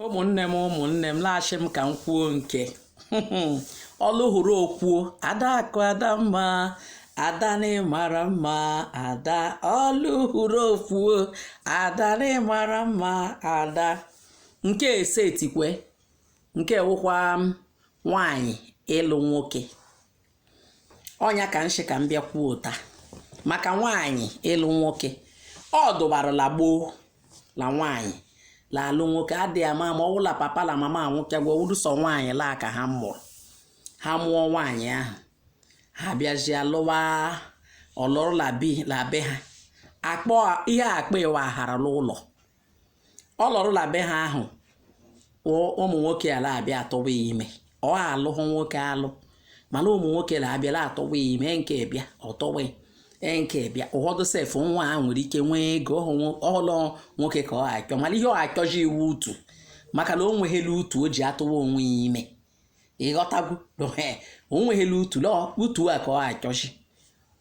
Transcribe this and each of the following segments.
Ụmụnne m, ụmụnne m, laghachi m ka m kwuo nke ọlụ hụrụ okwuo. Adakụ, ada mma, ada na mara mma, ada ọlụ hụrụ okwuo, ada na mara mma, ada nke esetikwe nke wụkwa nwaanyị ịlụ nwoke. Ọnya ka nshi ka m bịa kwuo taa maka nwaanyị ịlụ nwoke. Ọ dụbarala gboo la nwaanyị la alụ nwoke adịghị ama ma ọ wụla papa la mama anwụchagwo, wụrụ sọ nwaanyị laa ka ha mụrụ. Ha mụọ nwaanyị ahụ, ha bịazie lụwa ọlụrụ la bi la be ha, akpọ ihe akpọ ịwa aghara n'ụlọ. Ọ lọrụ la be ha ahụ, ụmụ nwoke ala abịa atụwa ya ime. Ọ alụghụ nwoke alụ, mana ụmụ nwoke na-abịa la atụwa ya ime. Nke bịa ọtụwa nke bịa. Ụfọdụ sef, nwa a nwere ike nwee ego ọhụrụ nwoke ka ọ achọ, mana ihe ọ achọzi iwu utu, maka na o nweghịla utu o ji atụwa onwe ya ime. Ịghọtagwo? O nweghịla utu, utu a ka ọ achọzi,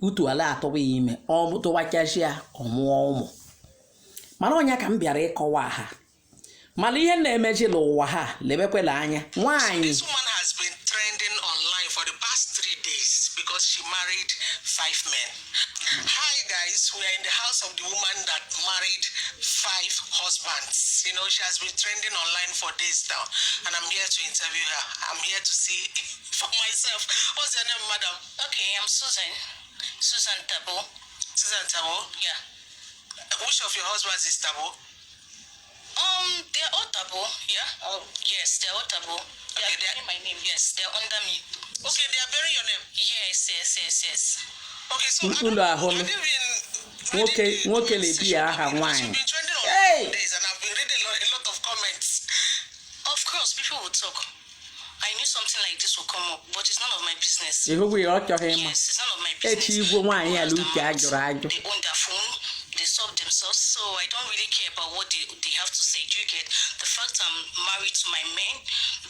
utu ala atụwa ya ime. Ọ tụwachazi ya, ọ mụọ ụmụ. Mana ọnya ka m bịara ịkọwa ha, mana ihe na-emeji n'ụwa ha lebekwela anya nwaanyị. This woman has been trending online for the past 3 days because she married five men. Hi guys, we are in the house of the woman that married five husbands. She has been trending online for days now, and I'm here to interview her. I'm here to see for myself. What's your name, madam? Okay, I'm Susan. Susan Tabo. Susan Tabo? Yeah. Which of your husbands is Tabo? They're all Tabo. Yeah. Oh. Yes, they're all Tabo. They Okay, are bearing my name. Yes, they're under me. Okay, they are bearing your name. Yes. Okay, so Ụlọ ahụlụ. Nwoke nwoke na-ebi ya aha nwaanyị. You've been trending on Hey! days, and I've been reading a lot of comments. Of course, people will talk. I knew something like this would come up, but it's none of my business. Ịhụgwụ ya, ọ chọghị ịma. Yes, it's none of my business. Echi igwe nwaanyị ala People uche have ajụrụ their ajụ. mouth. They own their phone. They solve themselves. So I don't really care about what they have to say. Do you get? The fact I'm married to my man,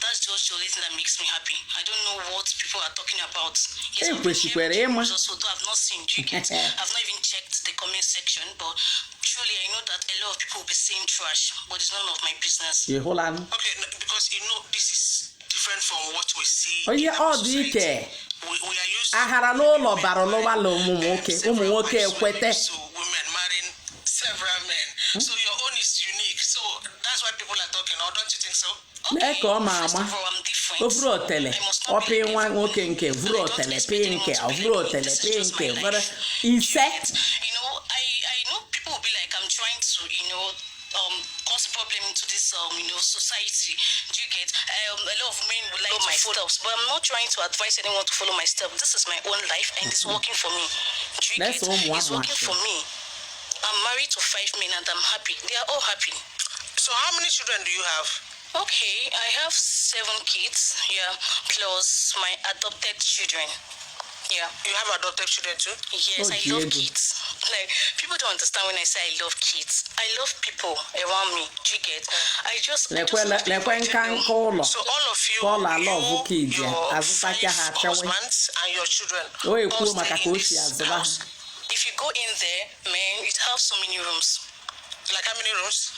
that's just the only thing that makes me happy. I don't know what people are talking about. Yes, I've been Ekwesịkwara hearing ịma. rumors also, though I've not seen. Do you get? I've not even checked the comment section, but truly I know that a lot of people will be saying trash, but it's none of my business. Ị hụlanụ? Okay, because this is different from what we see Onye in our ọ dị iche. society. We are used to Aghara n'ụlọ bara lụbala ụmụ nwoke, ụmụ nwoke ekwete. to women marrying several men. So your own is unique. So that's why people are talking, or don't you think so? Lee ka ọ ma First ama. of all, I'm different. O vuru otele ọpị nwa nwoke nke vuru otele pị nke ọ vuru otele pị nke vuru ise. I know people will be like, I'm trying to cause problem into this society. Do you get? A lot of men would like to follow steps, but I'm not trying to advise anyone to follow my steps. This is my own life, and it's working for me. Do you That's get? all. It's working for me. I'm married to five men, and I'm happy. They are all happy. So how many children do you have? Okay, I have seven kids, yeah, plus my adopted children. Yeah. You have adopted children too? Yes, Oh, I love Diego. kids. Like, people don't understand when I say I love kids. I love people around me. Do you get? I just Lekwe love people. lekwe nka nka ụlọ. So all of you, Ka ọ na-alọ you, kids ya, your azụtacha ha five achawe. husbands and your children, O ekwuo all stay maka ka in o si this azụba ha. house. If you go in there, man, it has so many rooms. Like how many rooms?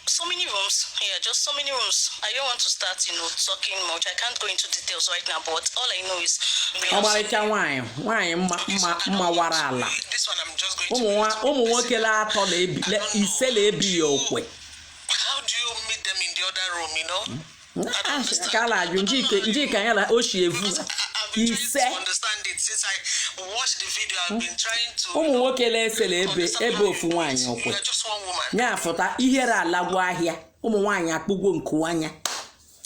So many rooms. Yeah, just so many rooms. I don't want to start talking much. I can't go into details right now, but all I know is we have so Ọmarịcha nwaanyị, nwaanyị mma mma mma wara ala. This one I'm just going to Ụmụ nwa ụmụ nwoke la atọ na ebi ise na-ebi ya okwe. How do you meet them in the other room? Ah, ka a na-ajụ njike njike anya na o si evu Because I've been trying ise. to understand it since I watched the video. I've been trying to Ụmụ nwoke na-ese na ebe ebe ofu nwaanyị okwe. You are just one woman. Nya fụta ihere alagwo ahịa, ụmụ nwaanyị akpụgwo nku anya,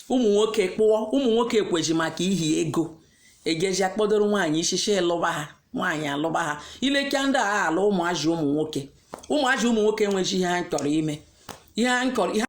ụmụ nwoke kpụọ ụmụ nwoke ekweji maka ihi ego ejeji akpọdoro nwaanyị ishishi ịlụba ha, nwaanyị alụba ha. Ilecha ndị a ala ụmụazị ụmụ nwoke, ụmụazị ụmụ nwoke enweji ihe ha chọrọ ime, ihe ha chọrọ ihe.